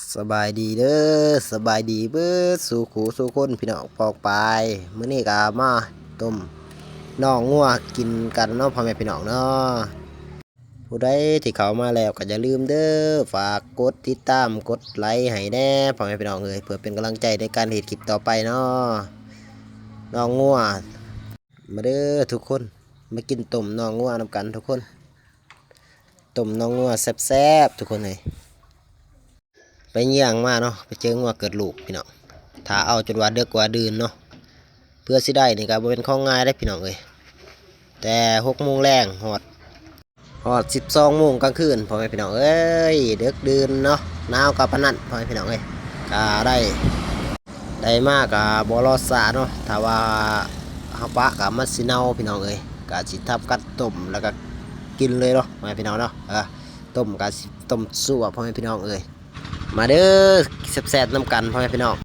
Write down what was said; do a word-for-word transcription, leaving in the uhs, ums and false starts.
สบายดีเด้อ สบายดีเบิดสู่คู่สู่คนพี่น้องปองปาย มื้อนี้ก็มาต้มน่องงัวกินกันเนาะพ่อแม่พี่น้องเนาะ ผู้ใดที่เข้ามาแล้วก็อย่าลืมเด้อ ฝากกดติดตามกดไลค์ให้แหน่พ่อแม่พี่น้องเอ้ย เพื่อเป็นกำลังใจในการเฮ็ดคลิปต่อไปเนาะ น่องงัว มาเด้อทุกคน มากินต้มน่องงัวนำกันทุกคน ต้มน่องงัวแซ่บๆทุกคนเอ้ย ไปเยี่ยงมาเนาะ ไปเจองัวเกิดลูกพี่น้อง ถ้าเอาจนว่าเดิกว่าดื่นเนาะ เพื่อสิได้นี่ก็บ่เป็นของง่ายเด้พี่น้องเอ้ย แต่หกโมงแลงฮอด ฮอดสิบสองโมงกลางคืนพ่อแม่พี่น้องเอ้ย เดิกดื่นเนาะ หนาวก็ปานนั้นพ่อแม่พี่น้องเอ้ย ก็ได้ ได้มาก็บ่รอช้าเนาะ ถ้าว่าเฮาปะก็มันสิเน่าพี่น้องเอ้ย ก็สิทำการต้มแล้วก็กินเลยเนาะพ่อแม่พี่น้องเนาะ เออ ต้มก็สิต้มซั่วพ่อแม่พี่น้องเอ้ย มาเด้อ แซ่บๆนำกันพ่อแม่พี่น้อง